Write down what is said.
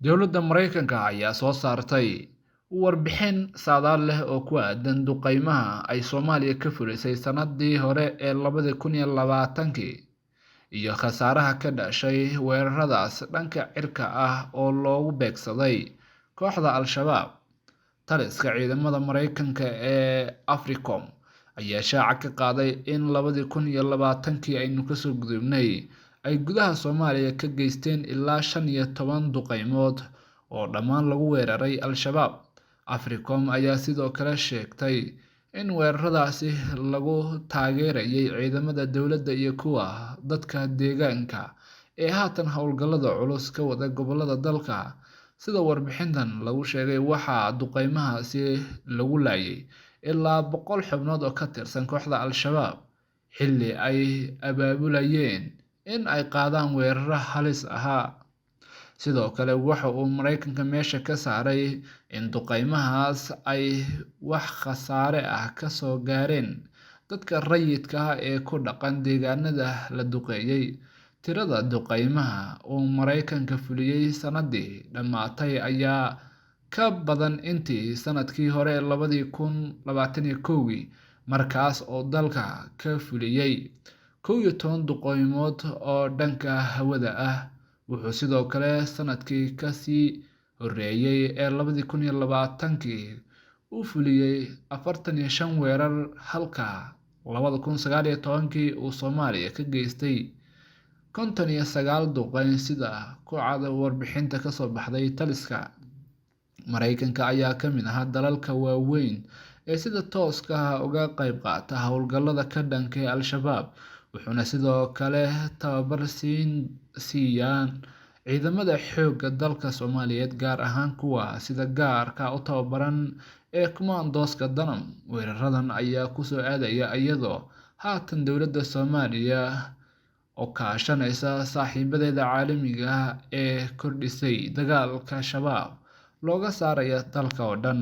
Dowladda Mareykanka ayaa soo saartay warbixin saadaal leh oo ku aaddan duqeymaha ay Soomaaliya ka fulisay sanadii hore ee 2020-kii iyo khasaaraha ka dhashay weeraradaas dhanka cirka ah oo loogu beegsaday kooxda Al-Shabaab. Taliska ciidamada Mareykanka ee AFRICOM ayaa shaaca ka qaaday in 2020-kii aynu kasoo gudubnay ay gudaha Soomaaliya ka geysteen ilaa 15 duqeymood oo dhammaan lagu weeraray Al-Shabaab. AFRICOM ayaa sidoo kale sheegtay in weeraradaasi lagu taageerayay ciidamada dowladda iyo kuwa dadka deegaanka ee haatan howlgallada culus ka wada gobollada dalka. Sida warbixintan lagu sheegay, waxaa duqeymahaasi lagu laayay ilaa 100 xubnood oo ka tirsan kooxda Al-Shabaab xilli ay abaabulayeen in ay qaadaan weeraro halis ahaa. Sidoo kale, waxa uu Mareykanka meesha ka saaray in duqeymahaas ay wax khasaare ah ka soo gaareen dadka rayidka ah ee ku dhaqan deegaanada la duqeeyay. Tirada duqeymaha uu Mareykanka fuliyay sanadii dhammaatay ayaa ka badan intii sanadkii hore 2021-kii, markaas oo dalka ka fuliyay 11 duqeymood oo dhanka hawada ah. Wuxuu sidoo kale sanadkii ka sii horreeyay ee 2020-kii uu fuliyay 45 weerar, halka 2019-kii uu Soomaaliya ka geystay 59 duqeyn, sida ku cad warbixinta kasoo baxday taliska. Mareykanka ayaa ka mid ah dalalka waaweyn ee sida tooska ah uga qayb qaata howlgallada ka dhanka ah Al-Shabaab, wuxuuna sidoo kale tababar siiyaan ciidamada xoogga dalka Soomaaliyeed, gaar ahaan kuwa sida gaarka u tababaran ee kumaandooska Danam. Weeraradan ayaa kusoo aadaya iyadoo haatan dowladda Soomaaliya oo kaashanaysa saaxiibadeeda caalamiga ah ee kordhisay dagaalka Shabaab looga saarayo dalka oo dhan.